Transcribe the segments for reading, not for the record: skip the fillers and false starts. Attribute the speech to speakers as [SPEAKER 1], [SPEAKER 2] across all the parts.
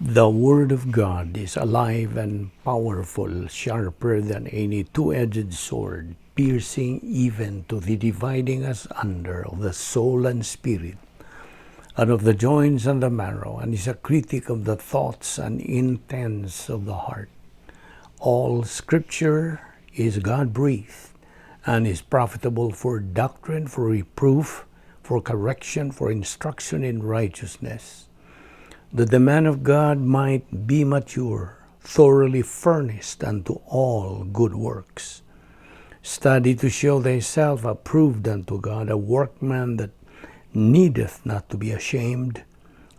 [SPEAKER 1] The Word of God is alive and powerful, sharper than any two-edged sword, piercing even to the dividing asunder of the soul and spirit, and of the joints and the marrow, and is a critic of the thoughts and intents of the heart. All Scripture is God-breathed and is profitable for doctrine, for reproof, for correction, for instruction in righteousness, that the man of God might be mature, thoroughly furnished unto all good works. Study to show thyself approved unto God, a workman that needeth not to be ashamed,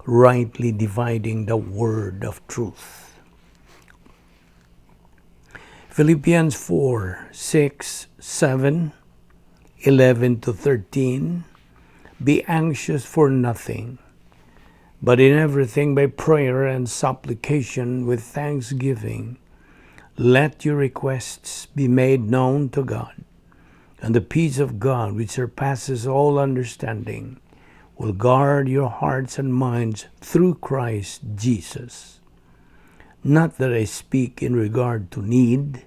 [SPEAKER 1] rightly dividing the word of truth. Philippians 4, 6, 7, 11 to 13. Be anxious for nothing, but in everything by prayer and supplication with thanksgiving, let your requests be made known to God. And the peace of God, which surpasses all understanding, will guard your hearts and minds through Christ Jesus. Not that I speak in regard to need,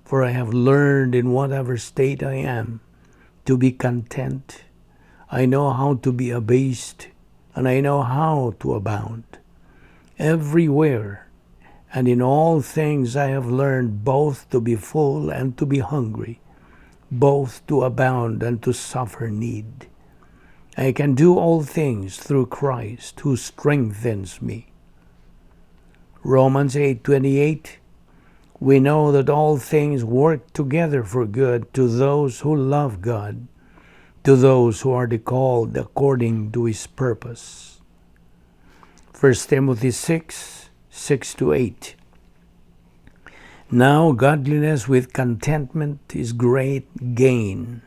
[SPEAKER 1] for I have learned in whatever state I am to be content. I know how to be abased, and I know how to abound. Everywhere and in all things I have learned both to be full and to be hungry, both to abound and to suffer need. I can do all things through Christ who strengthens me. Romans 8:28. We know that all things work together for good to those who love God, to those who are the called according to His purpose. 1 Timothy 6, 6 to 8. Now godliness with contentment is great gain,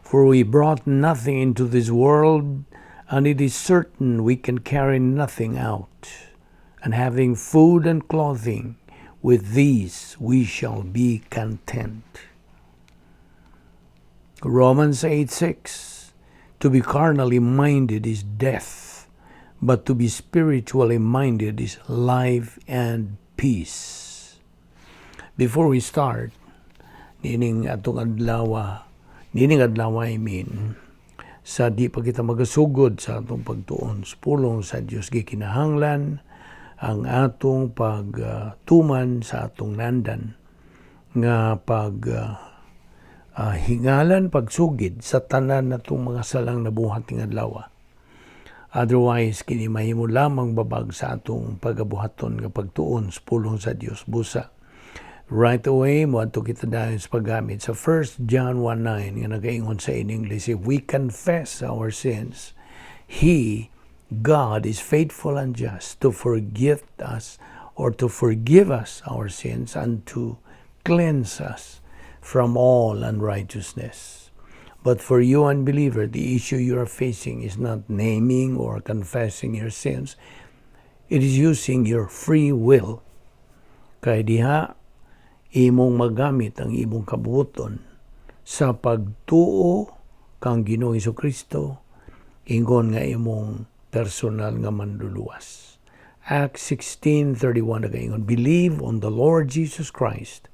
[SPEAKER 1] for we brought nothing into this world, and it is certain we can carry nothing out. And having food and clothing, with these we shall be content. Romans 8:6. To be carnally minded is death, but to be spiritually minded is life and peace. Before we start, nining atong adlaw, nining adlaw I mean, sa di pa kita magasugod sa atong pagtuon sa pulong sa Dios, gikinahanglan ang atong pagtuman sa atong nandan nga pag hingalan pagsugid sa tanan natong mga salang nabuhat ning adlaw. Otherwise, kini mahimo lamang babag sa atong pagabuhaton nga pagtuon sa pulong sa Dios. Busa right away moadto kita dayon sa paggamit sa 1 John 1:9 nga nagaingon sa in English, "If we confess our sins, He, God, is faithful and just to forgive us or to forgive us our sins and to cleanse us from all unrighteousness." But for you, unbeliever, the issue you are facing is not naming or confessing your sins. It is using your free will. Kay diha, imong magamit ang imong kabuoton sa pagtuo kang Ginoong Kristo ingon nga imong personal nga manluluwas. Acts 16:31 nagaingon, "Believe on the Lord Jesus Christ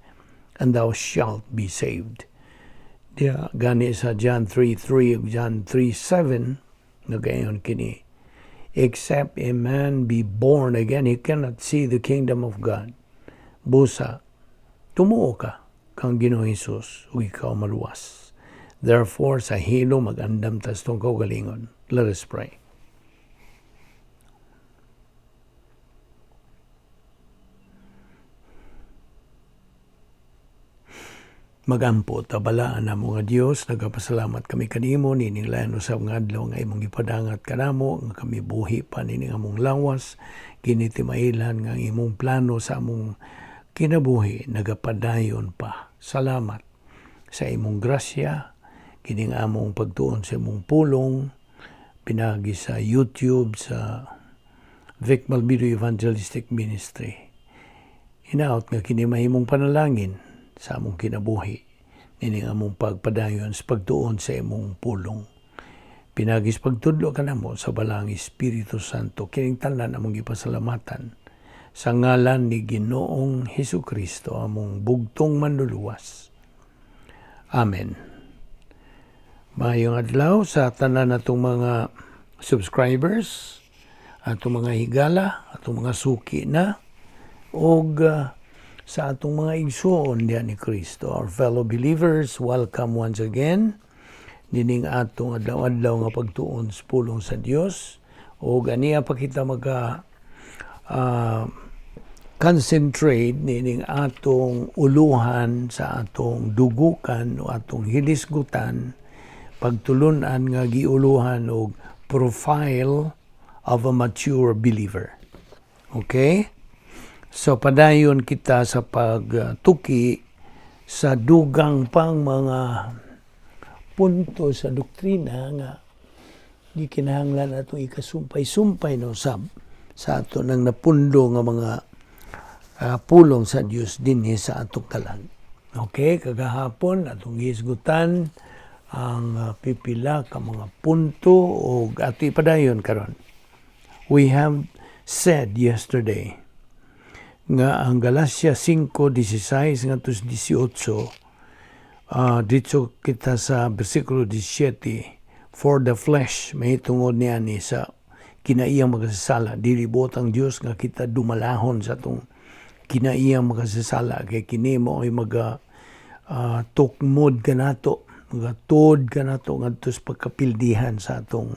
[SPEAKER 1] and thou shalt be saved." Diha gani sa John 3:3 ug John 3:7 nagaingon kini, "Except a man be born again, he cannot see the kingdom of God." Busa, tumuo ka kang Ginoong Hesus ug ikaw maluwas. Therefore, sa hilom mag-andam ta sa atong kaugalingon. Let us pray. Magampo ta. Balaan namo nga Dios, nagapasalamat kami kanimo nining lain usab nga adlaw nga imong gipadangat kanamo nga kami buhi pa nining among lawas. Kini timailhan nga ang imong plano sa among kinabuhi nagapadayon pa. Salamat sa imong grasya. Kining among pagtuon sa imong pulong pinagi sa YouTube sa Vic Malvido Evangelistic Ministry, hinaot nga kini mahimong panalangin sa among kinabuhi nining among pagpadayon sa pagtuon sa imong pulong. Pinagi sa pagtudlo kanamo sa Balaang Espiritu Santo, kining tanan among gipasalamatan. Sa ngalan ni Ginoong Hesus Kristo, among bugtong manluluwas. Amen. Maayong adlaw sa tanan natong mga subscribers, atong mga higala, atong mga suki na, og sa atong mga igsuon diha ni Kristo. Our fellow believers, welcome once again nining atong adlaw-adlaw nga pagtuon sa pulong sa Dios. O ganiya pa kita maga concentrate nining atong uluhan sa atong dugukan o atong hilisgutan pagtulunan nga giuluhan og profile of a mature believer. Okay? So padayon kita sa pagtuki sa dugang pang mga punto sa doktrina nga gikinahanglan atong ikasumpay-sumpay no sab sa ato nang napundo nga mga pulong sa Dios dinhi sa atong kalag. Okay, kagahapon atong gihisgutan ang pipila ka mga punto ug ato ipadayon karon. We have said yesterday nga ang Galatia 5:16 ngadto sa 18, dito kita sa bersikulo 17, "For the flesh" mahitungod niya ni sa kinaiyang makasasala. Dili buot ang Dios nga kita dumalahon sa atong kinaiyang makasasala kay kini mo ay maga tukmod kanato, magatod kanato ngadto sa pagkapildihan sa atong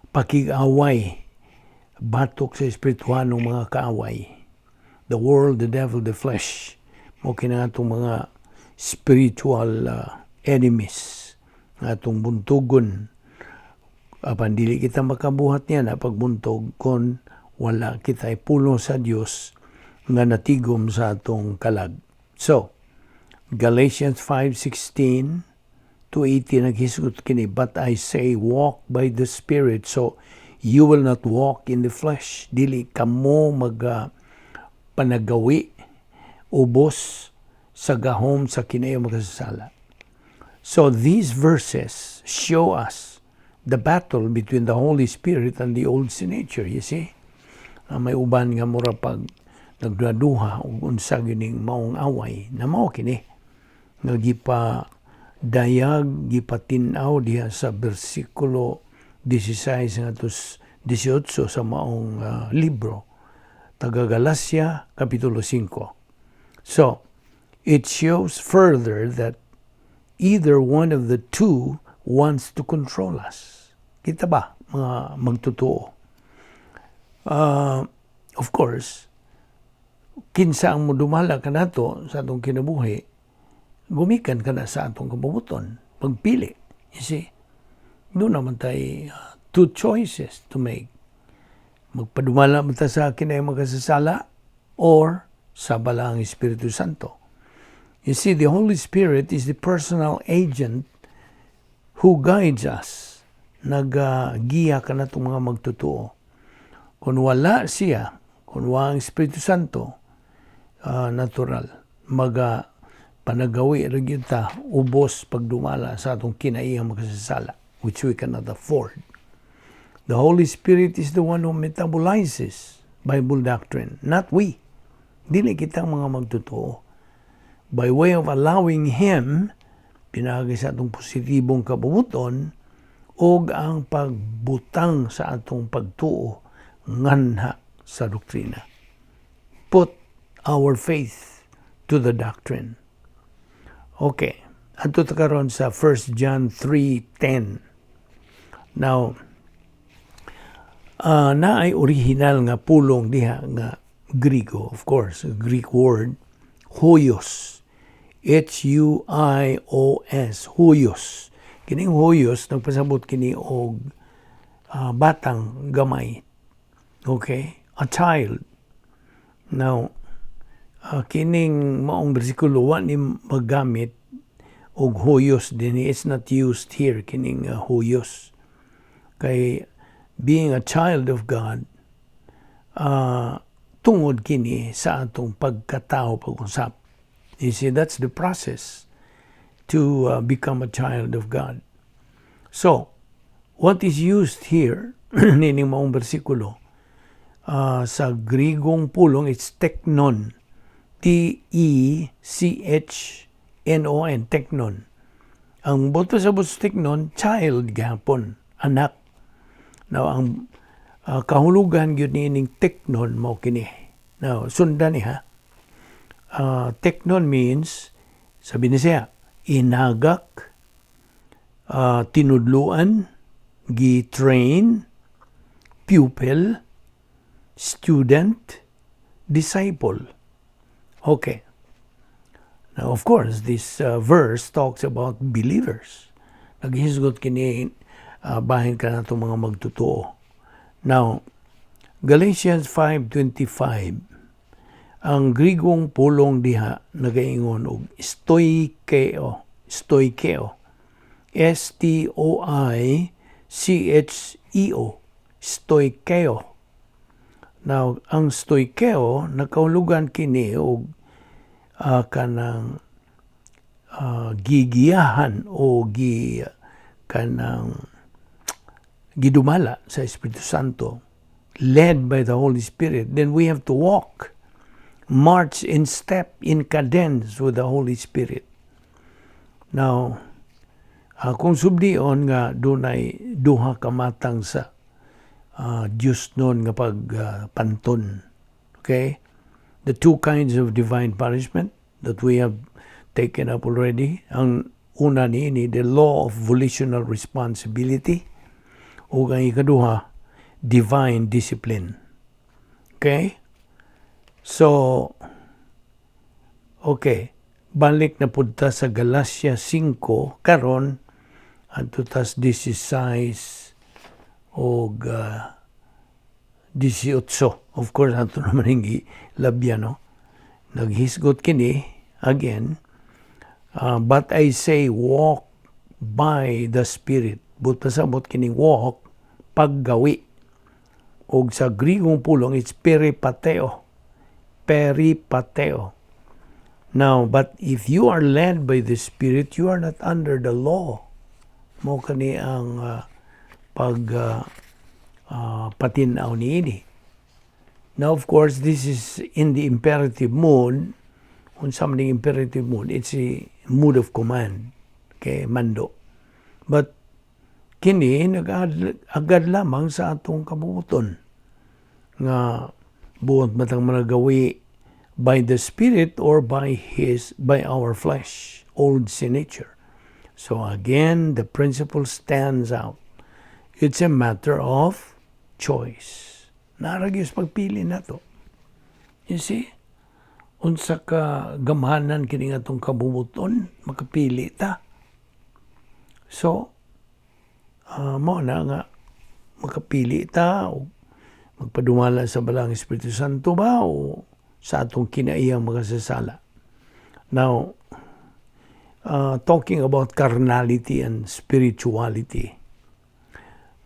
[SPEAKER 1] pakig-away batok sa espirituhanong mga kaaway, the world, the devil, the flesh. Mo kini atong mga spiritual enemies nga atong buntugon. Apan dili kita makabuhat niya na pagbuntog kon wala kita pulong sa Dios nga natigom sa atong kalag. So, Galatians 5:16 to 18 naghisgot kini, "But I say, walk by the Spirit, so you will not walk in the flesh." Dili kamo maga panagawi ubos sa gahom sa kinaiyang makasasala. So these verses show us the battle between the Holy Spirit and the old sin nature, you see? May uban nga mura pag nagduha ug unsa gining maong away na mao kini nga gipa dayag, gipatin-aw diha sa bersikulo 16 ngadto 18 sa maong libro taga Galacia kapitulo 5. So it shows further that either one of the two wants to control us. Kita ba, mga magtotoo? Of course, kinsa ang modumala kanato sa atong kinabuhi, gumikan kana sa atong kabubuton, pagpili. You see? Duna naman tay two choices to make. Magpadumala man ta sa kinaiyang makasasala or sa Balaang Espiritu Santo. You see, the Holy Spirit is the personal agent who guides us. Nagagiya kanatong mga magtotoo. Kung wala siya, kung wala ang Espiritu Santo, natural, maga panagawi ra gyud ta ubos pagdumala sa atong kinaiyang makasasala, which we cannot afford. The Holy Spirit is the one who metabolizes Bible doctrine, not we. Dili kitang mga magtotoo. By way of allowing Him, pinaagi sa atong positibong kabubuton, ug ang pagbutang sa atong pagtuo nganha sa doktrina. Put our faith to the doctrine. Okay. Adto ta karon sa 1 John 3:10. Now, naay original nga pulong diha nga Grigo, of course, a Greek word, huios. Huios, huios. Kining huios, nagpasabot kini og batang gamay. Okay? A child. Now, kining maong bersikulo wa ni magamit og huios din. It's not used here kining huios kay being a child of God, tungod kini sa atong pagkatao pag-usap. You see, that's the process to become a child of God. So what is used here nining maong bersikulo, Sa Grigong pulong, it's teknon. tekchnon, teknon. Ang buot pasabot sa teknon, child gihapon, anak. Now, ang kahulugan gyud niining teknon mao kini. Now, sundan ni ha. Teknon means, sabi ni siya, inagak, tinudluan, gi-train, pupil, student, disciple. Okay. Now, of course, this verse talks about believers. Naghisgot kini bahin kanatong mga magtotoo. Now, Galatians 5:25, ang Grigong pulong diha nagaingon og stoikeo, stoikeo. S T O I C H E O, stoikeo. Now, ang stoikeo nakahulugan kini og kanang gigiyahan o gi kanang gidumala sa Espiritu Santo, led by the Holy Spirit. Then we have to walk, march in step, in cadence with the Holy Spirit. Now, kung subdion nga dunay duha ka matang sa Diyos nun nga pagpanton. Okay? The two kinds of divine punishment that we have taken up already. Ang una niini, the law of volitional responsibility, ug ang ikaduha, divine discipline. Okay? So, okay. Balik na pud ta sa Galatia 5 karon, adto tas 16 og 18. Of course, ato naman hindi labya, no? Naghisgot kini, again, "But I say, walk by the Spirit." Buot pasabot kini walk, paggawi. Og sa Grigong pulong, it's peripateo. Peripateo. Now, but if you are led by the Spirit, you are not under the law. Mao kani ang pag patinaw niini. Now, of course, this is in the imperative mood. Unsa man ning imperative mood? It's a mood of command. Okay, mando. But kini nag-agad lamang sa atong kabubuton nga buot matang managawi by the Spirit or by our flesh, old sin nature. So again, the principle stands out. It's a matter of choice. Naa ra gyud sa pagpili nato. You see? Unsa ka gamhanan kini nga atong kabubuton, makapili ta. So, mao na nga makapili ta o magpadumala sa Balaang Espiritu Santo ba o sa atong kinaiyang makasasala. Now, talking about carnality and spirituality.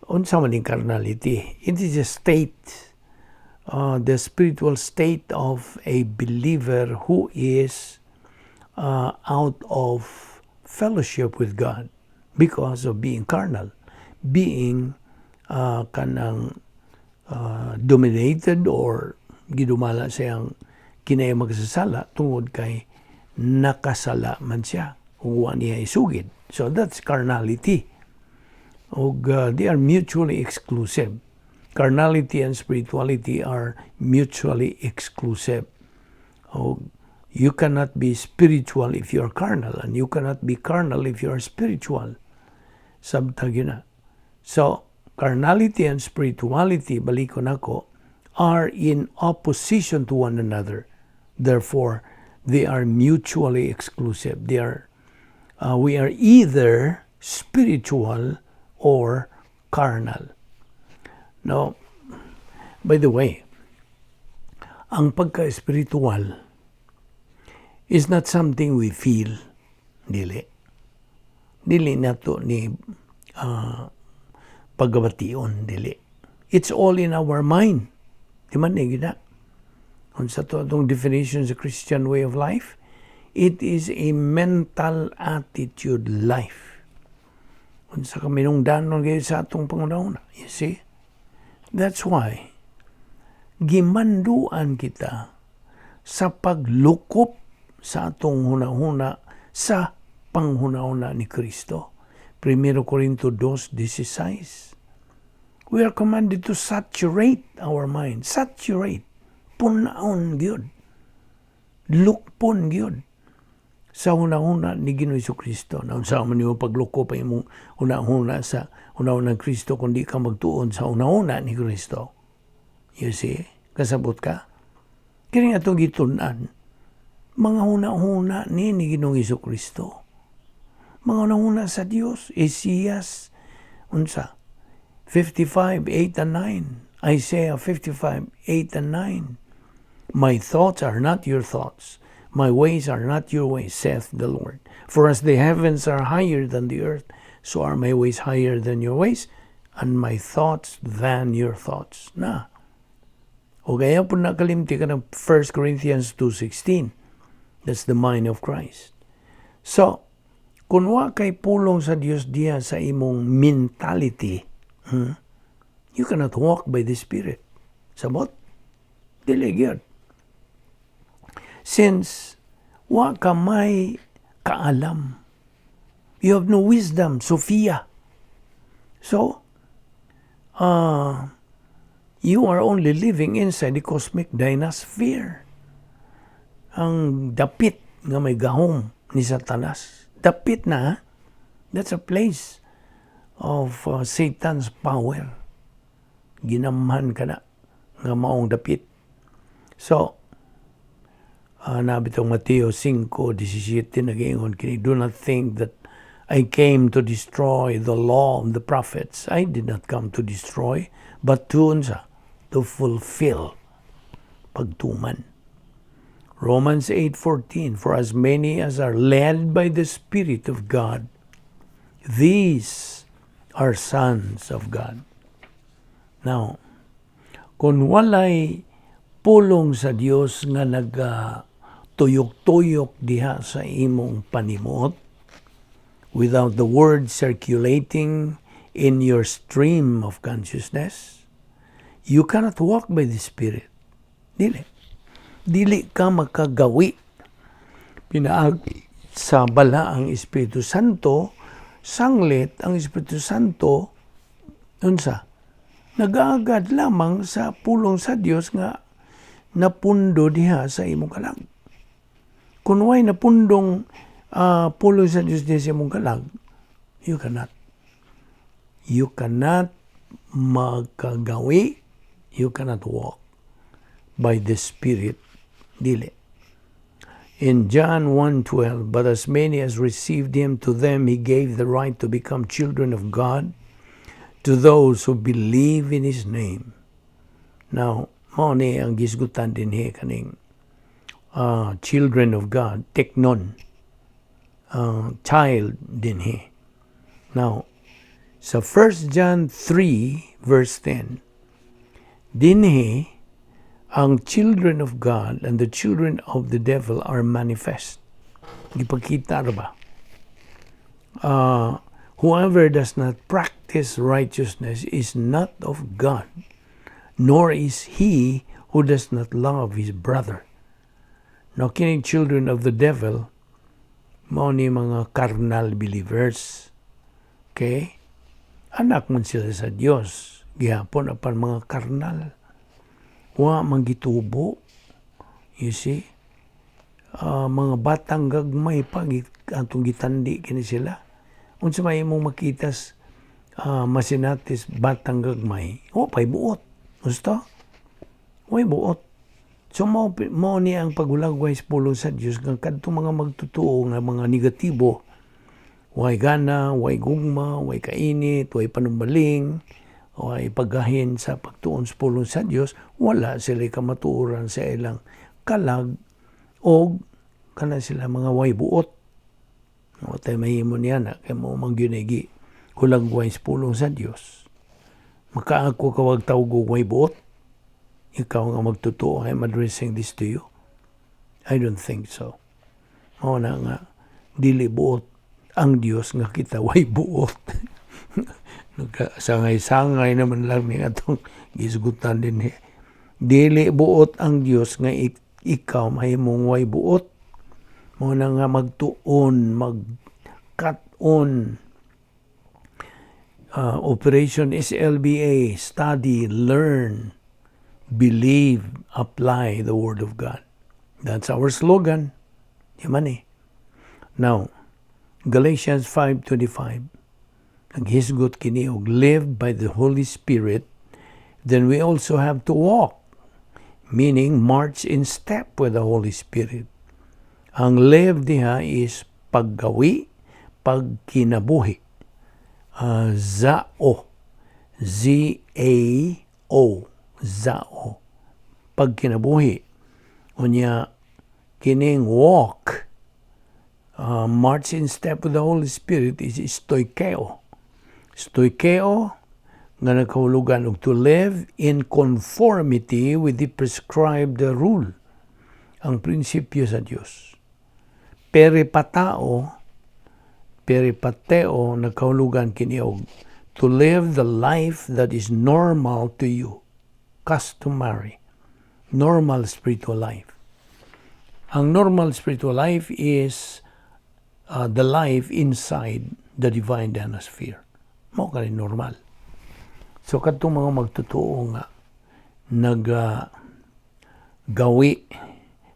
[SPEAKER 1] Unsa man ning carnality? It is a state, the spiritual state of a believer who is out of fellowship with God because of being carnal, being kanang dominated or gidumala siyang kinaya magsasala tungod kay nakasala man siya kung wa niya isugid. So that's carnality. Og they are mutually exclusive. Carnality and spirituality are mutually exclusive. Og you cannot be spiritual if you are carnal, and you cannot be carnal if you are spiritual. Sabta gyud na. So, carnality and spirituality, balikon ako, are in opposition to one another. Therefore, they are mutually exclusive. We are either spiritual or carnal. Now, by the way, ang pagka-spiritual is not something we feel. Dili. Dili nato ni pagabation, dili. It's all in our mind. Di man ni gina. Unsa to atong definition sa Christian way of life? It is a mental attitude life. Unsa ka minungdanon kayo sa atong pangunahuna. You see? That's why Gimanduan kita sa paglukop sa atong hunahuna sa panghunahuna ni Kristo. 1 Corinto 2:16. We are commanded to saturate our mind. Saturate. Punaon gyud. Lukpon gyud sa hunahuna ni Ginoong Kristo. Na unsa man nimo paglukop ang imong hunahuna sa hunahuna ng Kristo kung di ka magtuon sa hunahuna ni Kristo? You see? Kasabot ka? Kini atong gitun-an, mga hunahuna ni Ginoong Kristo. Mga hunahuna sa Dios. Isaias, unsa? 55, 8 and 9. Isaiah 55, 8 and 9. "My thoughts are not your thoughts. My ways are not your ways, saith the Lord. For as the heavens are higher than the earth, so are my ways higher than your ways, and my thoughts than your thoughts." Na. O kaya po nakalimti ka ng 1 Corinthians 2:16. That's the mind of Christ. So, kung wa kay pulong sa Dios diya sa imong mentality, you cannot walk by the Spirit. Sabot? Dili gyud. Since wa ka may kaalam. You have no wisdom, Sophia. So, you are only living inside the cosmic dynasphere. Ang dapit nga may gahom ni Satanas. Dapit na, ha? That's a place of Satan's power. Ginamhan ka na nga maong dapit. So, nabitong Mateo 5:17, nag-ingon kini, "Do not think that I came to destroy the law and the prophets. I did not come to destroy, but to," unsa? "To fulfill." Pagtuman. Romans 8:14, "For as many as are led by the Spirit of God, these are sons of God." Now, kung walay pulong sa Dios nga naga tuyok-tuyok diha sa imong panimuot, without the word circulating in your stream of consciousness, you cannot walk by the Spirit. Dili. Dili ka makagawi. Pinaagi sa balaang Espiritu Santo, sanglit ang Espiritu Santo, unsa? Nagaagad lamang sa pulong sa Dios nga napundo diha sa imong kalag. Kung way napundong pulong sa Dios diha sa imong kalag, you cannot. You cannot makagawi, you cannot walk by the Spirit. Dili. In John 1:12, "But as many as received him, to them he gave the right to become children of God, to those who believe in his name." Now, mao ni ang gisgutan dinhi kaning children of God, teknon, child dinhi. Now, sa 1 John 3 verse 10, dinhi ang children of God and the children of the devil are manifest. Gipakita ra ba? "Whoever does not practice righteousness is not of God, nor is he who does not love his brother." Now, kining children of the devil, mao ni mga carnal believers. Okay? Anak man sila sa Dios. Gihapon apan mga karnal. Wa man gitubo. You see? Mga batang gagmay pa atong gitandi kini sila. Unsa may imong makitas masinatis batang gagmay, wa pay buot. Gusto? Way buot. So mao ni ang paghulagway sa pulong sa Dios nga kadtong mga magtutuo nga mga negatibo, way gana, way gugma, way kainit, way panumbaling, way paggahin sa pagtuon sa pulong sa Dios, wala sila kamatuoran sa ilang kalag og kana sila mga way buot. Wa tay mahimo niya na kay mao man gyud gi hulagway sa pulong sa Dios. Makaako ka wag tawag og way buot? Ikaw nga magtotoo, I'm addressing this to you. I don't think so. Mao na nga dili buot ang Dios nga kita way buot. Nagkasangay-sangay naman lang ni atong gisgutan dinhi. Dili buot ang Dios nga ikaw mahimong way buot. Mao na nga magtuon, magkat-on. Operation SLBA, study, learn, believe, apply the Word of God. That's our slogan. Yaman eh. Now, Galatians 5:25, naghisgot kini og live by the Holy Spirit, then we also have to walk, meaning march in step with the Holy Spirit. Ang live diha is paggawi, pagkinabuhi. Zao. Z-A-O. Zao. Pagkinabuhi. Unya, kining walk, march in step with the Holy Spirit is stoikeo. Stoikeo, nga nakahulugan og to live in conformity with the prescribed rule. Ang prinsipyo sa Dios. Peripatao, peripateo, nagkahulugan kini og to live the life that is normal to you, customary, normal spiritual life. Ang normal spiritual life is the life inside the divine dinosphere. Mao kani normal. So kadtong mga magtotoo nga nag gawi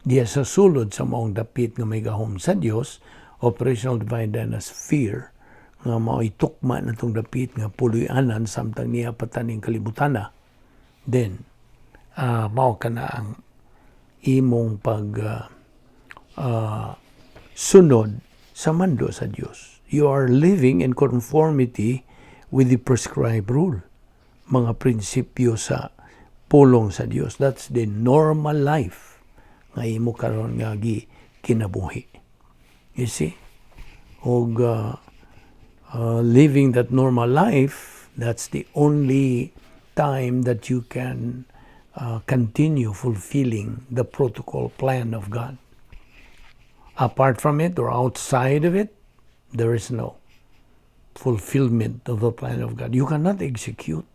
[SPEAKER 1] diya sa sulod sa maong dapit nga may gahom sa Dios, operational divine dinosphere, nga mao'y tukma na tong dapit nga puloy-anan samtang niya pataning kalibutana, then mao kana ang imong pag sunod sa mando sa Dios. You are living in conformity with the prescribed rule. Mga prinsipyo sa pulong sa Dios. That's the normal life nga imo karon nga gi kinabuhi. You see? Og living that normal life, that's the only time that you can continue fulfilling the protocol plan of God. Apart from it or outside of it, there is no fulfillment of the plan of God. You cannot execute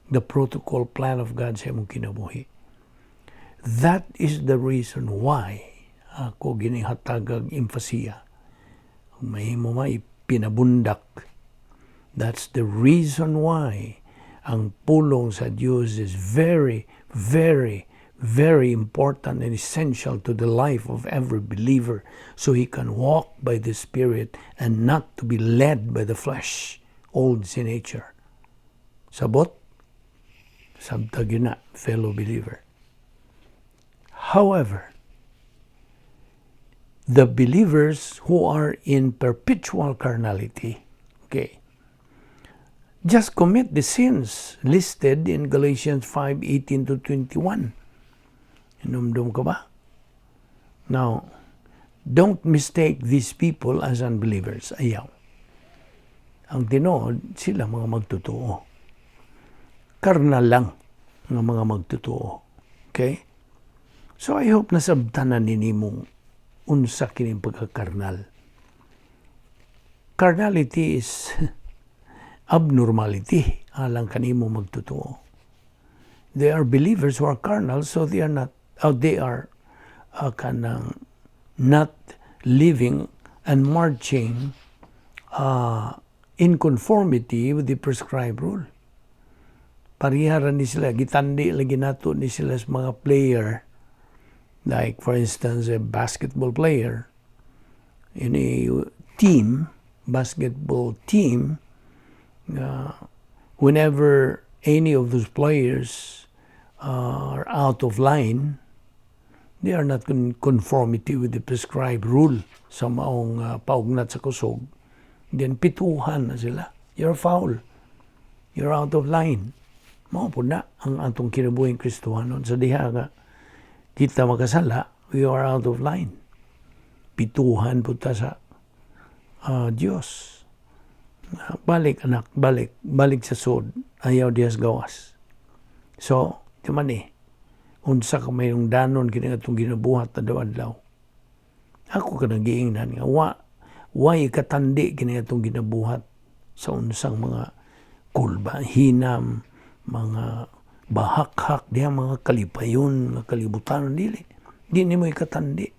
[SPEAKER 1] the protocol plan of God sa imong kinabuhi. That is the reason why ako ginihatagag emphasia. Mahimo ma ipinabundak. That's the reason why ang pulong sa Dios is very, very, very important and essential to the life of every believer so he can walk by the Spirit and not to be led by the flesh, old sin nature. Sabot? Sabta gyud na, fellow believer. However, the believers who are in perpetual carnality, okay, just commit the sins listed in Galatians 5:18 to 21. Inumdum ka ba? Now, don't mistake these people as unbelievers. Ayaw. Ang tinuod, sila mga magtotoo. Karnal lang nga mga magtotoo. Okay? So I hope nasabtan na ninimong unsa kining pagkakarnal. Carnality is abnormality alang kanimo magtotoo. They are believers who are carnal, so they are not, they are kanang not living and marching in conformity with the prescribed rule. Pareha ra ni sila, gitandi lagi nato ni sila sa mga player. Like, for instance, a basketball player in a team, basketball team, whenever any of those players are out of line, they are not in conformity with the prescribed rule sa maong paugnat sa kusog, then pituhan na sila. You're foul. You're out of line. Mao po na ang atong kinabuhing Kristohanon. Sa diha nga kita makasala, we are out of line. Pituhan po ta sa Diyos. Balik anak, balik. Balik sa sud. Ayaw diyas gawas. So, di man eh, unsa ka mayroong danon kini atong ginabuhat adlaw-adlaw. Ako ka nagiingnan nga wa way katandi kini atong ginabuhat sa unsang mga kulba, hinam, mga Bahakhak diha mga kalipayon nga kalibutan, dili. Di nimo ikatandi.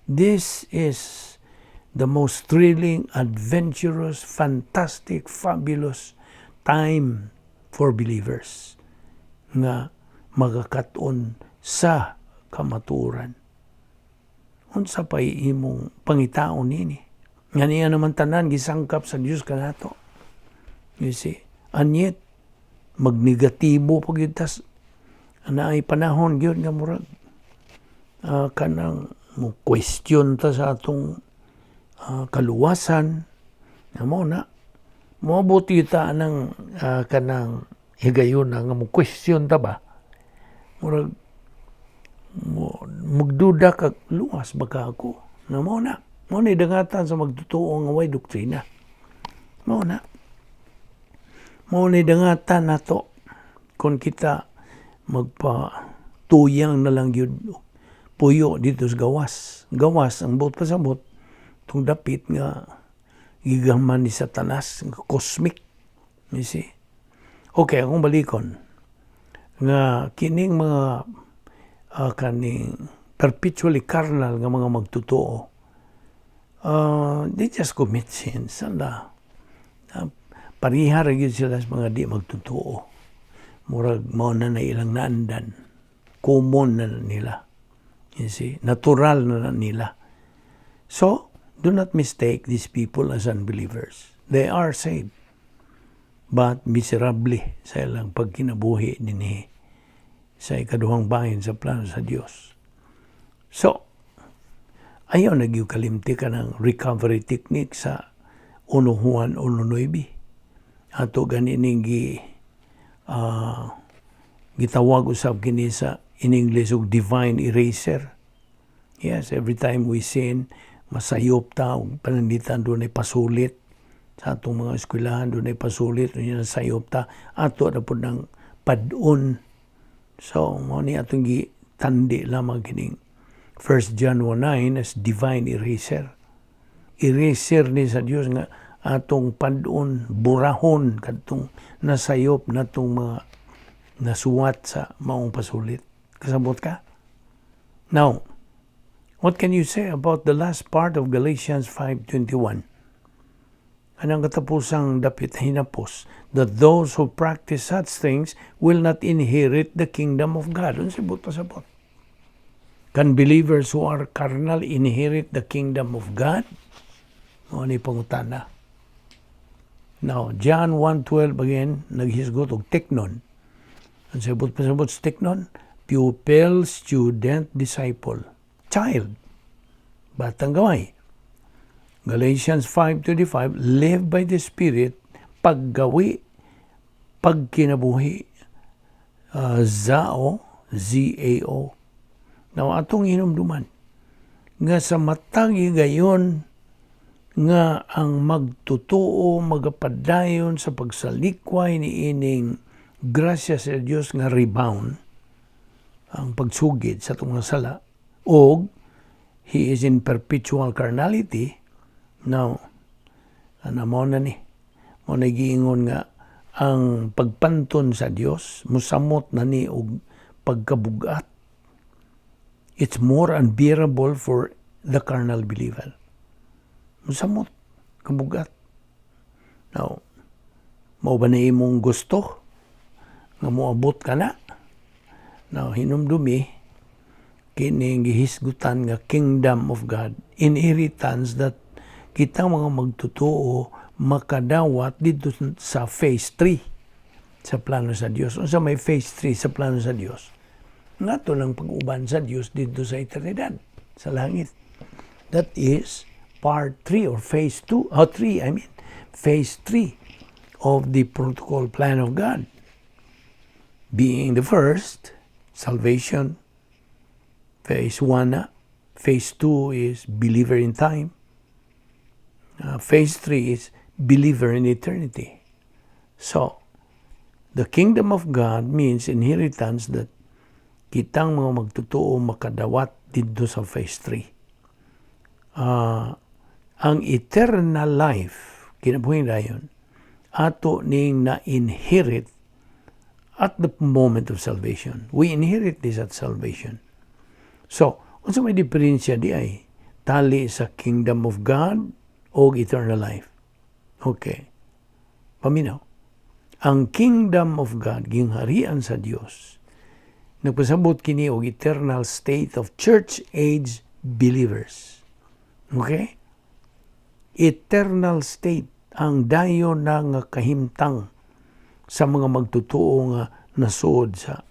[SPEAKER 1] This is the most thrilling, adventurous, fantastic, fabulous time for believers nga magakat-on sa kamatuoran. Unsa pa'y imong pangitaon nini? Nga niya naman tanan gisangkap sa Dios kanato. You see? And yet, magnegatibo pag yun tas naay panahon gyud nga murag kanang mo question ta sa atong kaluwasan nga mo na moabot ta ng kanang higayon nga mo question ta ba, murag mo magduda ka, luwas ba ka ako na? Mo na dangatan sa magtotoo nga way doktrina. Mo na dangatan nato kung kita magpa tuyang na lang gyud puyo dito sa gawas. Gawas ang buot pasabot tung dapit nga gigaman ni Satanas, nga cosmic. You see? Okay, akong balikon nga kining mga kaning perpetually carnal nga mga magtotoo, they just commit sins. Ala, pariha ra gyud sila sa mga di magtotoo. Murag mao na na ilang naandan. Common na nila. You see? Natural na nila. So, do not mistake these people as unbelievers. They are saved. But miserably sa ilang pagkinabuhi dinhi sa ikaduhang bahin sa plano sa Dios. So, ayaw na gyud kalimti ka ng recovery technique sa 1 Juan 1.9. Ato gani ning gitawag usab kini sa in English og divine eraser. Yes, every time we sin, masayop ta og pananglitan dunay pasulit sa atong mga eskwelahan, dunay pasulit, unya nasayop ta, ato na pud ng pad-on. So, mao ni atong gitandi lamang kining 1 John 1.9 as divine eraser. Eraser ni sa Dios nga atong pad-on, burahon kadtong nasayop natong mga nasuwat sa maong pasulit. Kasabot ka? Now, what can you say about the last part of Galatians 5.21? Anang katapusang dapit hinapos, that those who practice such things will not inherit the kingdom of God. Unsa buot pasabot? Can believers who are carnal inherit the kingdom of God? Mao ni pangutana. Now, John 1.12 again, naghisgot og teknon. Ang sabot pasabot sa teknon? Pupil, student, disciple. Child. Batang gamay. Galatians 5.25, live by the Spirit, paggawi, pagkinabuhi, zao, zao. Now, atong hinumduman, nga sa matag higayon nga ang magtotoo magapadayon sa pagsalikway ni ining grasya sa Dios nga rebound ang pagsugid sa atong mga sala og he is in perpetual carnality. Now, ana mo na ni mo na giingon nga ang pagpanton sa Dios musamot na ni og pagkabugat. It's more unbearable for the carnal believer. Musamot kabugat. Now, mao ba na imong gusto nga moabot ka na? Now, hinumdumi kining gihisgutan nga kingdom of God, inheritance that kita mga magtotoo makadawat dito sa phase 3 sa plano sa Dios. Unsa may phase 3 sa plano sa Dios? Nga lang pag-uban sa Dios dito sa eternidad, sa langit. That is part 3 or phase 2, or 3, I mean, phase 3 of the protocol plan of God. Being the first, salvation, phase 1 na. Phase 2 is believer in time. Phase 3 is believer in eternity. So, the kingdom of God means inheritance that kitang mga magtotoo makadawat dito sa phase 3. Ang eternal life, kinabuhi dayon, ato ning na-inherit At the moment of salvation. We inherit this at salvation. So, unsa may diferensya diay tali sa kingdom of God o eternal life? Okay. Paminaw. Ang kingdom of God, gingharian sa Dios, nagpasabot kini og eternal state of church age believers. Okay? Eternal state ang dayon na nga kahimtang sa mga magtotoo nga nasuod sa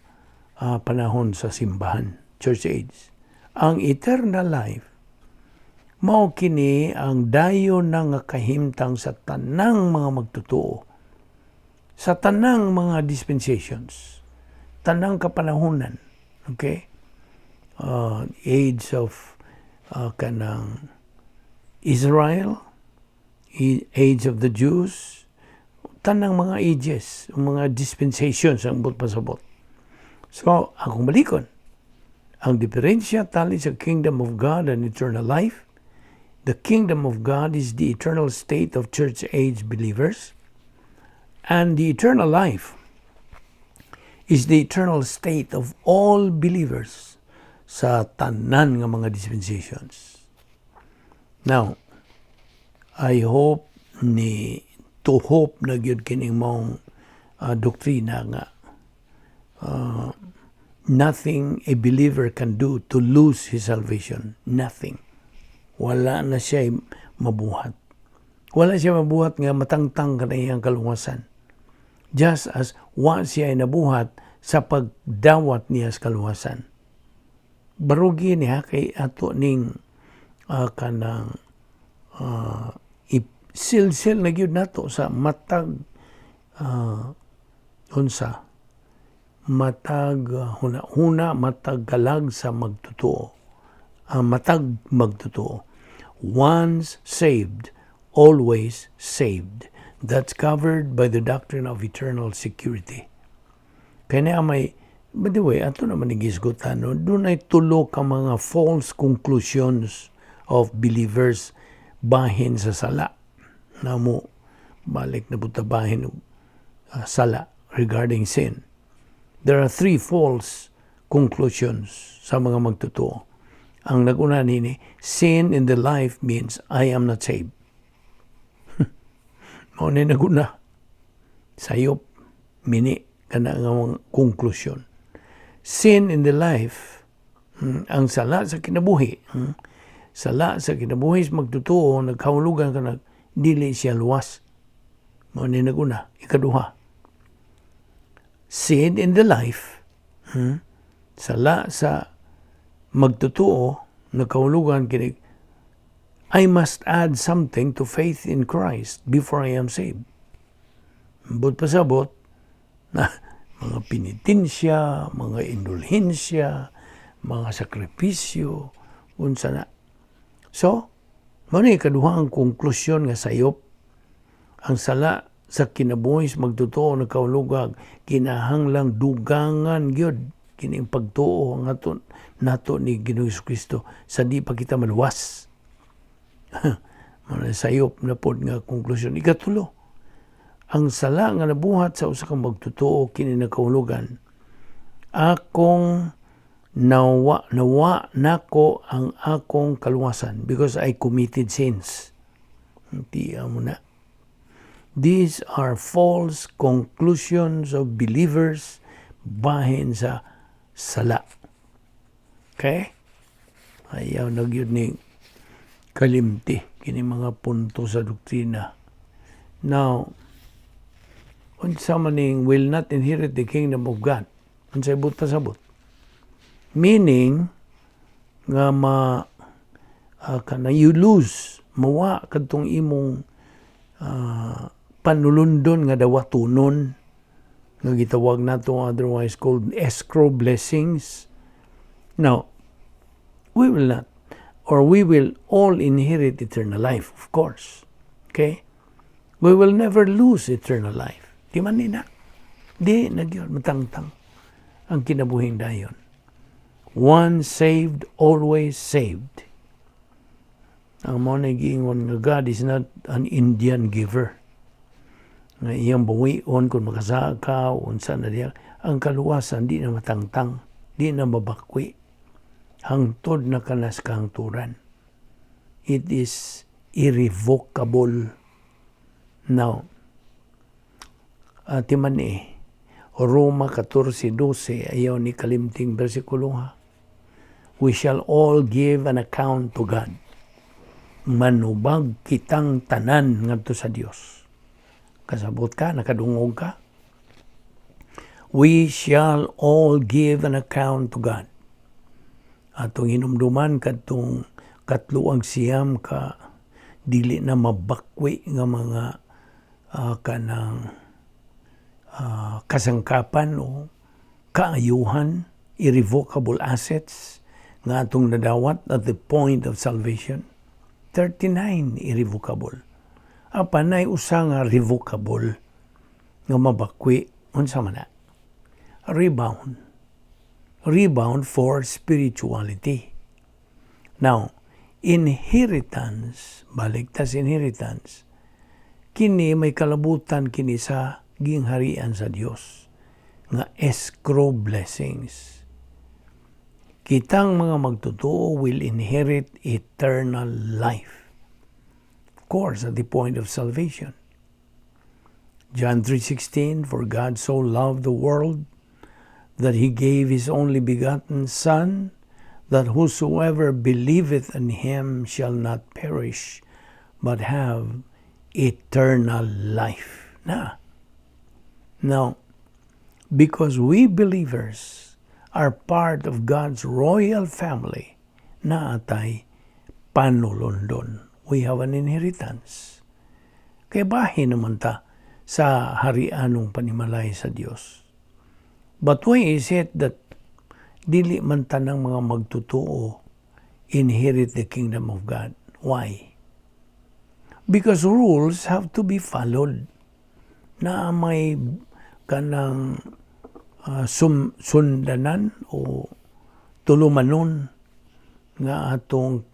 [SPEAKER 1] panahon sa simbahan, church age. Ang eternal life mao kini ang dayon na nga kahimtang sa tanang mga magtotoo sa tanang mga dispensations, tanang kapanahonan, okay? Age of kanang Israel, age of the Jews, tanang mga ages, mga dispensations ang buot pasabot. So, akong balikon, ang diferensya tali sa kingdom of God and eternal life, the kingdom of God is the eternal state of church age believers, and the eternal life is the eternal state of all believers sa tanan nga mga dispensations. Now, I hope ni to hope na gyud kining maong doktrina nga nothing a believer can do to lose his salvation. Nothing. Wala na siya mabuhat. Wala siya mabuhat nga matangtang kaniyang kaluwasan. Just as wa siya ay nabuhat sa pagdawat niya sa kaluwasan. Barugi niya kay ato ning kanang silsil na gyud nato sa matag unsa matag huna-huna, matag kalag sa magtotoo, matag magtotoo. Once saved, always saved. That's covered by the doctrine of eternal security. Kaya may, by the way, ato naman ni gisgutan, no? Dunay tulo ka mga false conclusions of believers bahin sa sala. Namo, balik na buta bahin sala regarding sin. There are three false conclusions sa mga magtotoo. Ang naguna nini, sin in the life means I am not saved. Mao ni naguna. Sayop, mini, kana nga mga konklusyon. Sin in the life, ang sala sa kinabuhi, sala sa kinabuhi sa magtotoo, nagkahulugan ka nag, dili siya luwas. Mao ni naguna. Ikaduha, sin in the life, sala sa magtotoo, nagkahulugan kini, I must add something to faith in Christ before I am saved. Buot pasabot, na mga penitensya, mga indulhensya, mga sakripisyo, unsa na. So, mao ni ikaduhang konklusyon nga sayop. Ang sala sa kinabuhi sa magtotoo nagkahulugan kinahanglang dugangan gyud kining pagtuo ang ato nato ni Ginoong Kristo sa di pa kita maluwas. Mao sayop na pod nga konklusyon. Ikatulo, ang sala nga nabuhat sa usa ka magtotoo kini nagkahulugan akong nawa nawa nako ang akong kaluwasan because I committed sins. Di mo na. These are false conclusions of believers bahin sa sala. Okay? Ayaw na gyud ni kalimti kini mga punto sa doktrina. Now, unsa man ning will not inherit the kingdom of God? Unsay buot pasabot? Meaning nga ma kana you lose, mawa kadtong imong panulundon nga dawatonon nga gitawag nato otherwise called escrow blessings. Now, we will not or we will all inherit eternal life, of course. Okay? We will never lose eternal life. Di man ni na. Di na gyud matangtang ang kinabuhing dayon. Once saved, always saved. Ang mao na giingon nga God is not an Indian giver. Nga iyang bawion kung makasaka, unsa na diya. Ang kaluwasan di na matangtang, di na mabakwi. Hangtod na kanas kahangturan. It is irrevocable. Now, timan eh, Roma 14:12, ayaw ni kalimting bersikulo ha. We shall all give an account to God. Manubag kitang tanan ngadto sa Dios. Kasabot ka, nakadungog ka? We shall all give an account to God. Atong hinumduman kadtong 39 ka dili na mabakwi nga mga kanang kasangkapan o kaayuhan, irrevocable assets nga atong nadawat at the point of salvation. 39 irrevocable. Apan nay usa nga revocable nga mabakwi, unsa man na? Rebound. Rebound for spirituality. Now, inheritance, balik tas inheritance, kini may kalabutan kini sa gingharian sa Dios nga escrow blessings. Kitang mga magtotoo will inherit eternal life. Of course, at the point of salvation. John 3:16, "For God so loved the world that he gave his only begotten Son, that whosoever believeth in him shall not perish, but have eternal life." Now, because we believers are part of God's royal family, naa tay panulondon. We have an inheritance. Kay bahin naman ta sa harianong panimalay sa Dios. But why is it that dili man tanang mga magtotoo inherit the kingdom of God? Why? Because rules have to be followed. Na may kanang sundanan o tulumanon nga atong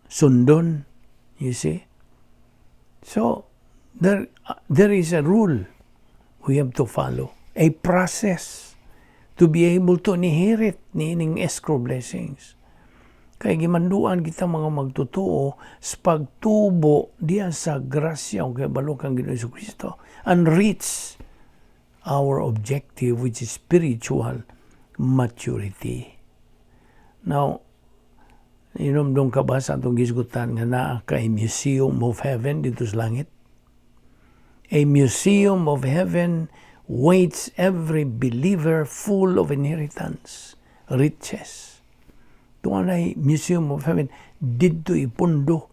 [SPEAKER 1] sundon, you see? So, there is a rule we have to follow, a process to be able to inherit niining escrow blessings. Kay gimanduan kita mga magtotoo sa pagtubo diya sa grasya o kahibalo kang Ginoong Kristo and reach our objective, which is spiritual maturity. Now, inomdong ka ba sa atong gisgutan nga naa kay Museum of Heaven dito sa langit? A Museum of Heaven waits every believer full of inheritance, riches. Tuwa na Museum of Heaven, didto ipundo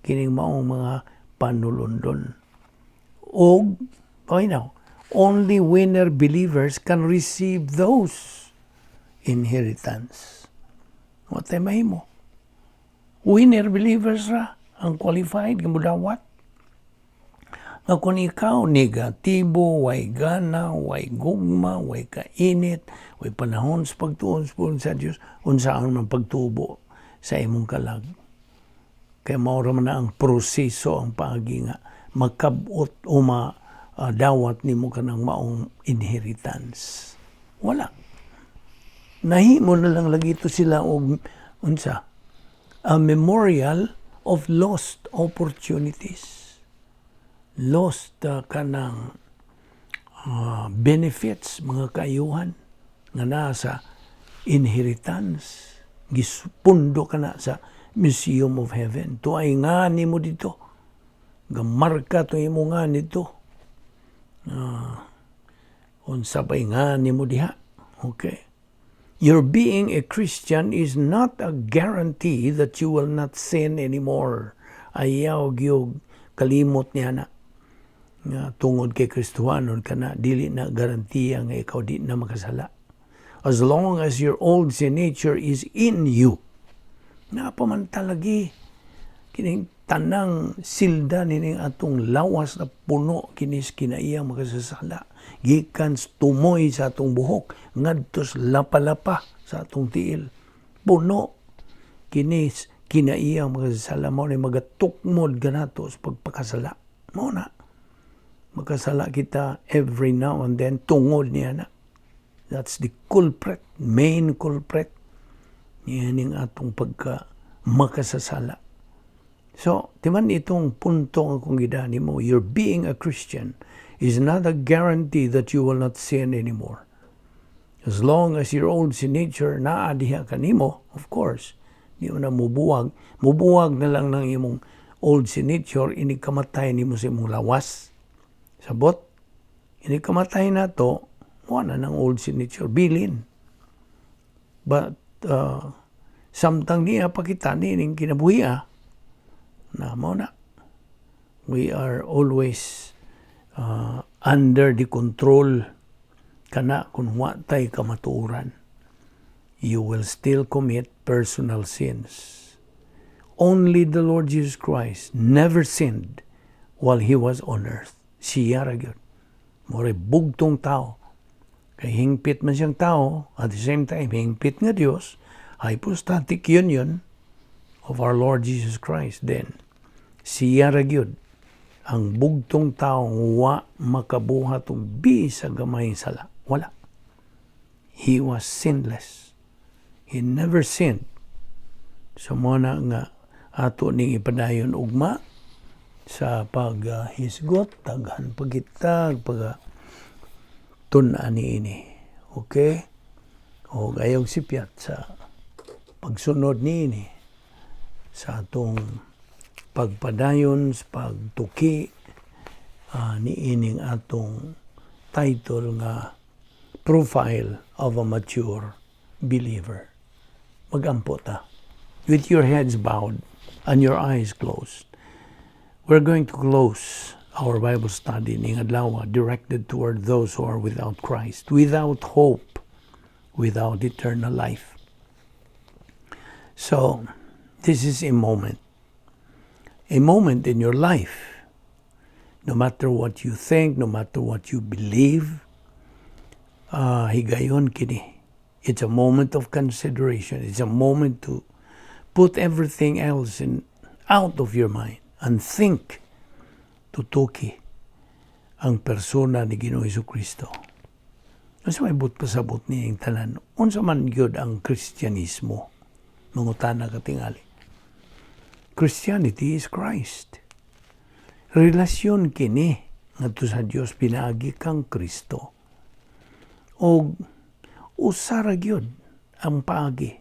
[SPEAKER 1] kining maong mga panulondon. Og, okay now, only winner believers can receive those inheritance. Wa tay mahimo. Winner believers ra ang qualified nga mudawat. Nga kung ikaw negatibo, way gana, way gugma, way kainit, way panahon sa pagtuon sa pulong sa Dios, unsaon man pagtubo sa imong kalag? Kay mao ra man na ang proseso, ang paagi nga makabot o ma dawat nimo kanang maong inheritance. Wala. Nahimo na lang lagi ito sila og unsa? A memorial of lost opportunities. Lost kanang benefits, mga kaayuhan nga naa sa inheritance. Gipundo ka na sa Museum of Heaven. Tuay nga nimo dito. Gamarka to imo nga nito. Unsa pa'y nga nimo diha. Okay. Your being a Christian is not a guarantee that you will not sin anymore. Ayaw gyud kalimot niya na nga tungod kay Kristohanon ka na, dili na garantiya nga ikaw di na makasala. As long as your old sin nature is in you, naa pa man talagi kining tanang silda nining atong lawas na puno kinis kinaiyang makasasala. Gikan sa tumoy sa atong buhok ngadto sa lapa-lapa sa atong tiil. Puno kinis kinaiyang makasasala, mao ni magatukmod kanato sa pagpakasala. Mao na. Makasala kita every now and then tungod niya na. That's the culprit, main culprit niya ning atong pagka makasasala. So, timan itong punto nga kung gidani mo, your being a Christian is not a guarantee that you will not sin anymore. As long as your old sin nature naa diha kanimo, of course, di mo na mubuwag. Mubuwag na lang ng imong old sin nature, inig kamatay nimo sa imong lawas. Sabot, inig kamatay na to, wala ng old sin nature, bilin. But, samtang niya pakita nining kinabuhi na mo na. We are always under the control kana kung wa tay kamatuoran. You will still commit personal sins. Only the Lord Jesus Christ never sinned while He was on earth. Siya ra gyud. More bugtong tao. Kay hingpit man siyang tao, at the same time, hingpit nga Dios, hypostatic union of our Lord Jesus Christ. Then, siya ra gyud ang bugtong tao wa makabuhat og bisag gamay sala. Wala. He was sinless. He never sinned. So mo na nga ato ning ipadayon ugma sa paghisgot, daghan pagitag pag tun-an niini. Okay? O ayaw sipyat sa pagsunod niini sa atong pagpadayon sa pagtuki niining atong title nga "Profile of a Mature Believer." Magampo ta. With your heads bowed and your eyes closed, we're going to close our Bible study ning adlaw directed toward those who are without Christ, without hope, without eternal life. So, this is a moment. A moment in your life. No matter what you think, no matter what you believe, higayon kini. It's a moment of consideration. It's a moment to put everything else out of your mind and think, tutuki ang persona ni Ginoong Kristo. Unsa may buot pasabot nining tanan? Unsa man gyud ang Kristyanismo? Mangutana ka tingali. Christianity is Christ. Relasyon kini ngadto sa Dios pinaagi kang Kristo. Og usa ra gyud ang paagi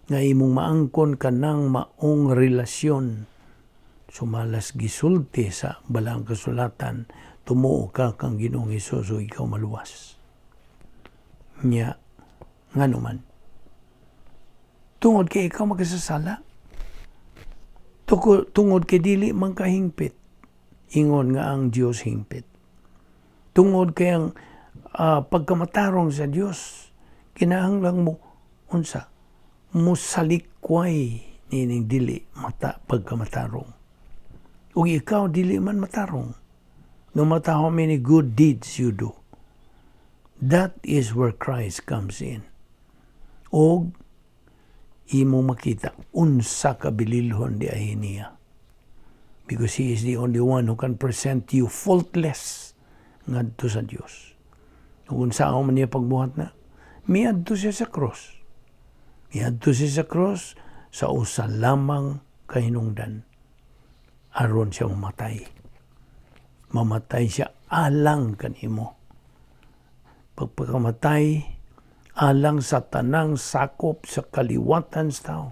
[SPEAKER 1] nga imong maangkon kanang maong relasyon sumalas gisulti sa Balaang Kasulatan, tumuo ka kang Ginoong Hesus o ikaw maluwas. Nya, ngano man? Tungod kay ikaw makasasala. Tungod kay dili man kahingpit. Ingon nga ang Dios hingpit. Tungod kay ang pagkamatarong sa Dios, kinahanglan mo unsa? Musalikway nining dili mata pagkamatarong. Ug ikaw dili man matarong. No matter how many good deeds you do. That is where Christ comes in. Og imo makita unsa ka bililhon di ay niya. Because He is the only one who can present you faultless ngadto sa Dios. Ug unsa man niya pagbuhat na, miadto siya sa cross. Miadto siya sa cross sa usa lamang kahinungdan, aron siya mamatay. Mamatay siya alang kanimo. Pagpakamatay alang sa tanang sakop sa kaliwatan sa tao.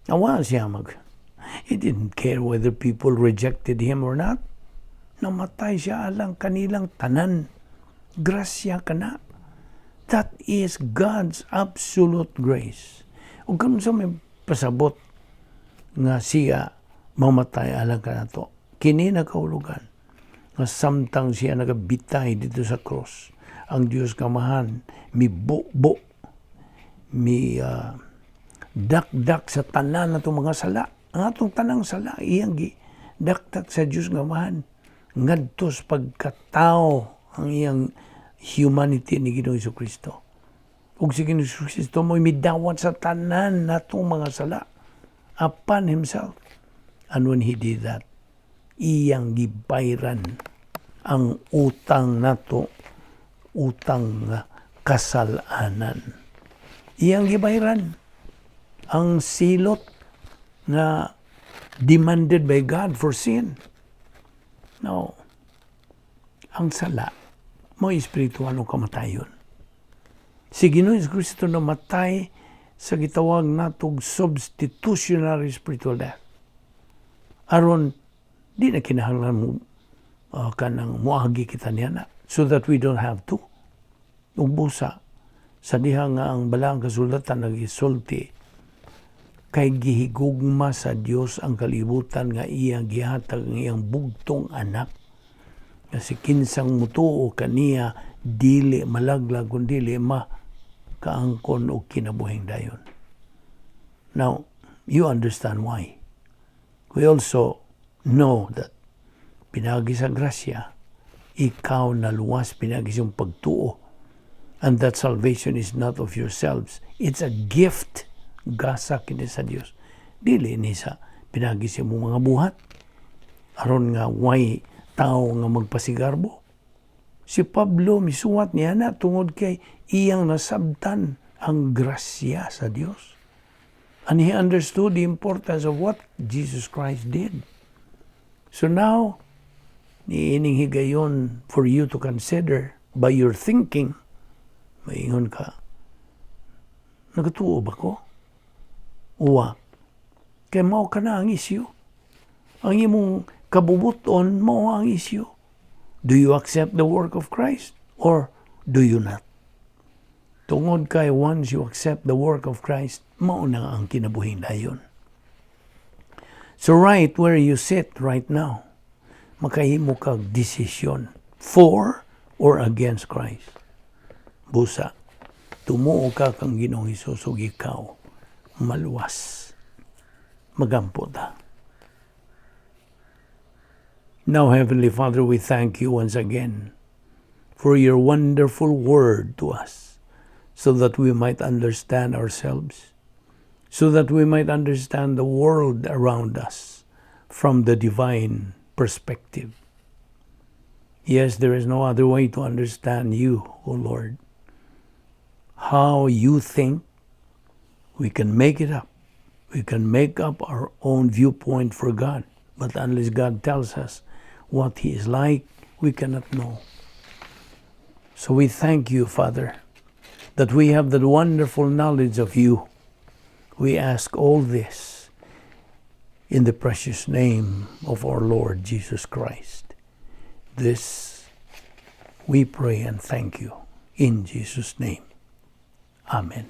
[SPEAKER 1] Awa siya mag. He didn't care whether people rejected him or not. Namatay siya alang kanilang tanan. Grasya kana. That is God's absolute grace. Ug kung sa may pasabot nga siya mamatay alang kanato, kini nakahulugan nga samtang siya nagabitay dito sa cross, ang Dios Kamahan mi bubo, mi dakdak sa tanan natong mga sala. Ang atong tanang sala iyang gi dakdak sa Dios nga Amahan ngadto sa pagkatao, ang iyang humanity ni Ginoong Kristo. Ug si Ginoong Kristo mo midawat sa tanan natong mga sala upon himself. And when he did that, iyang gibayran Ang utang nato, utang nga kasalanan. Iyang gibayran ang silot nga demanded by God for sin. Now, ang sala, mao espiritual nga kamatayon. Si Ginoong Kristo namatay sa gitawag natog substitutionary spiritual death. Aron di na kinahanglan mo kanang muagi kita niya na so that we don't have to. Ug busa, sa diha nga ang Balaang Kasulatan nagisulti, kay gihigugma sa Dios ang kalibutan nga iyang gihatag ang iyang bugtong anak nga si kinsang mutuo kaniya dili malaglag kun dili ma kaangkon og kinabuhing dayon. Now, you understand why. We also know that pinagi sa grasya, ikaw naluwas pinagi sa pagtuo. And that salvation is not of yourselves. It's a gift. Gasa kini sa Dios. Dili ni sa pinagi sa imong mga buhat. Aron nga way tao nga magpasigarbo. Si Pablo misuwat niya na tungod kay iyang nasabtan ang grasya sa Dios. And he understood the importance of what Jesus Christ did. So now, niining higayon for you to consider by your thinking, maingon ka, "Nagatuo ba ko? Uwa." Kay mao ka na ang issue. Ang imong kabubuton, mao ang issue. Do you accept the work of Christ or do you not? Tungod kay once you accept the work of Christ, mao na ang kinabuhing dayon. So right where you sit right now, makahimo kag desisyon for or against Christ. Busa, tumuo ka kang Ginoong Hesus ug ikaw maluwas. Magampo ta. Now, Heavenly Father, we thank you once again for your wonderful word to us so that we might understand ourselves, so that we might understand the world around us from the divine perspective. Yes, there is no other way to understand you, O Lord. How you think, we can make it up. We can make up our own viewpoint for God. But unless God tells us what He is like, we cannot know. So we thank you, Father, that we have the wonderful knowledge of you. We ask all this in the precious name of our Lord Jesus Christ. This we pray and thank you in Jesus' name. Amen.